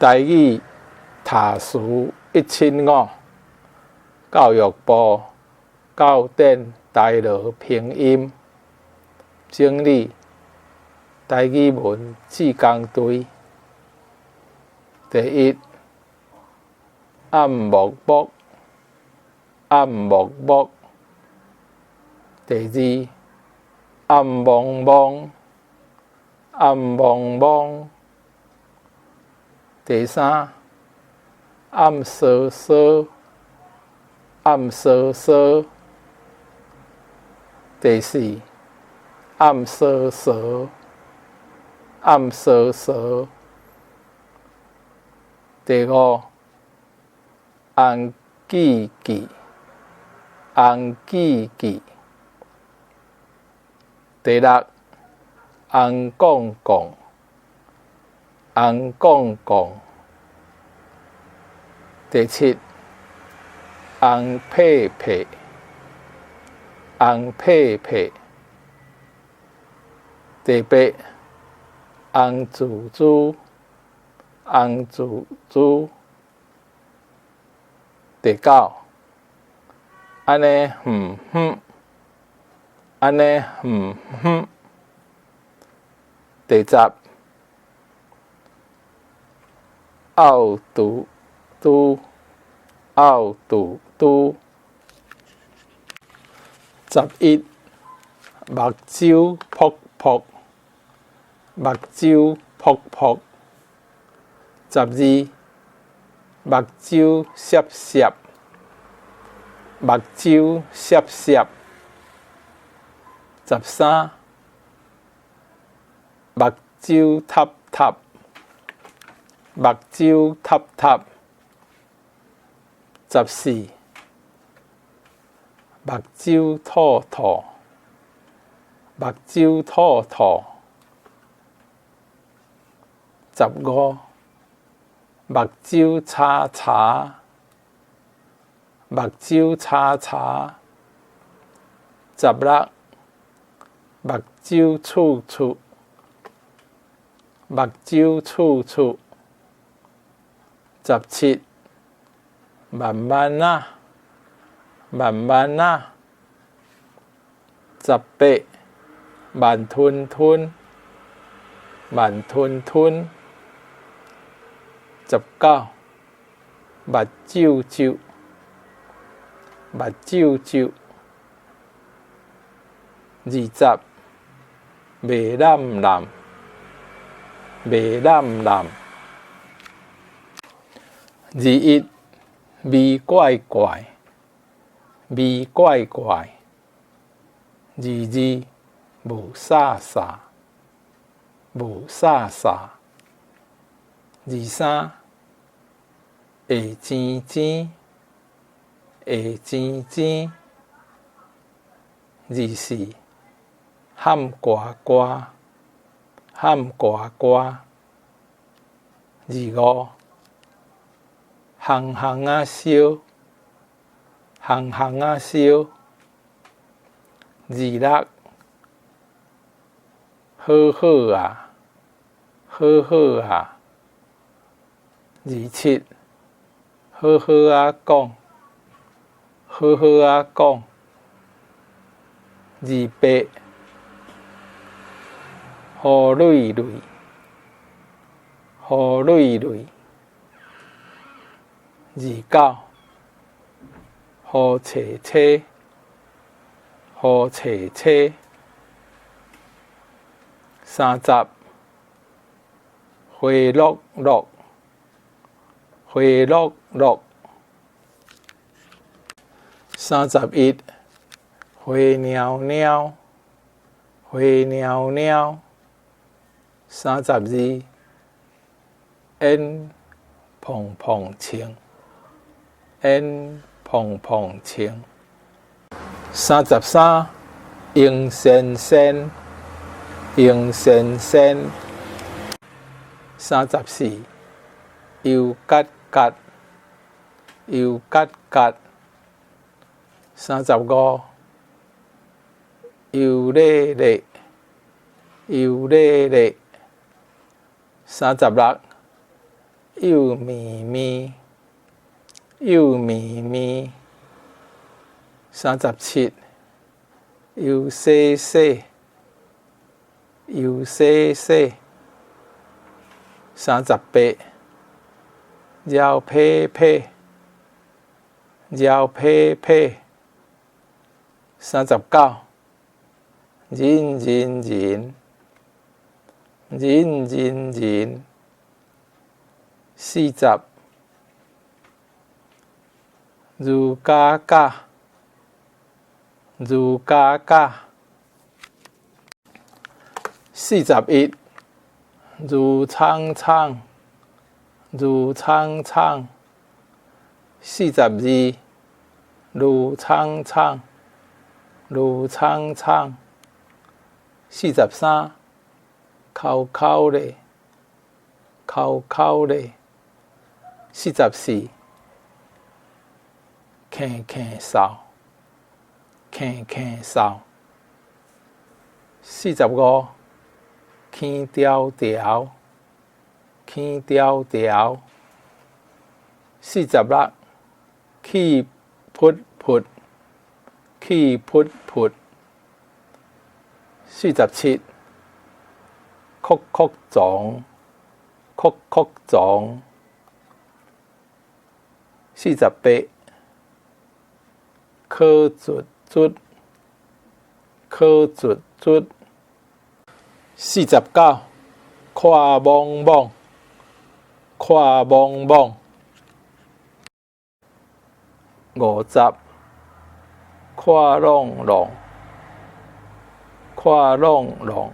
台語塔詞175，教育部教典台羅拼音整理，台語文志工隊。第一，暗木木，暗木木。第二，暗濛濛，暗濛濛。第三，暗趖趖，暗趖趖。第四，暗趖趖，暗趖趖。第五，紅記記，紅記記。第六，紅摃摃，紅摃摃。第七，紅撇撇，紅撇撇。第八，紅滋滋，紅滋滋。第九，按呢遠遠，按呢遠遠。第十，漚揬揬，漚揬揬。11，目睭噗噗，目睭噗噗。12，目睭澀澀，目睭澀澀。13，目睭塌塌，目睭塌塌。14，目睭吐吐，目睭吐吐。15，目睭柴柴，目睭柴柴。16，目睭蹙蹙，目睭蹙蹙。17，慢慢仔，慢慢仔。18，慢吞吞，慢吞吞。19，目睭睭，目睭睭。20，袂濫濫，袂濫濫。21，味怪怪，味怪怪。22，霧颯颯，霧颯颯。23，會青青，會青青。24，譀呱呱，譀呱呱。25，烘烘仔燒，烘烘仔燒。26，好好啊，好好啊。27，好好仔講，好好仔講。28，雨蕊蕊，雨蕊蕊。29，雨切切，雨切切。30，花落落，花落落。31，花裊裊，花裊裊。32，煙膨膨穿，煙膨膨穿。33，榮萱萱，榮萱萱。34，油結結，油結結。35，油咧咧，油咧咧。36，幼咪咪，幼咪咪。37，游洗洗，游洗洗。38，枵皮皮，枵皮皮。39，忍忍忍，忍忍忍。40，如家家，如家家。41，如蒼蒼，如蒼蒼。42，如蒼蒼，如蒼蒼。43，摳摳咧，摳摳咧。44，徛徛掃，徛徛掃。45，輕條條，輕條條。46，氣噗噗，氣噗噗。47，擴擴撞，擴擴撞。48，柯卒卒，柯卒卒。49，看茫茫，看茫茫。50，看朗朗，看朗朗。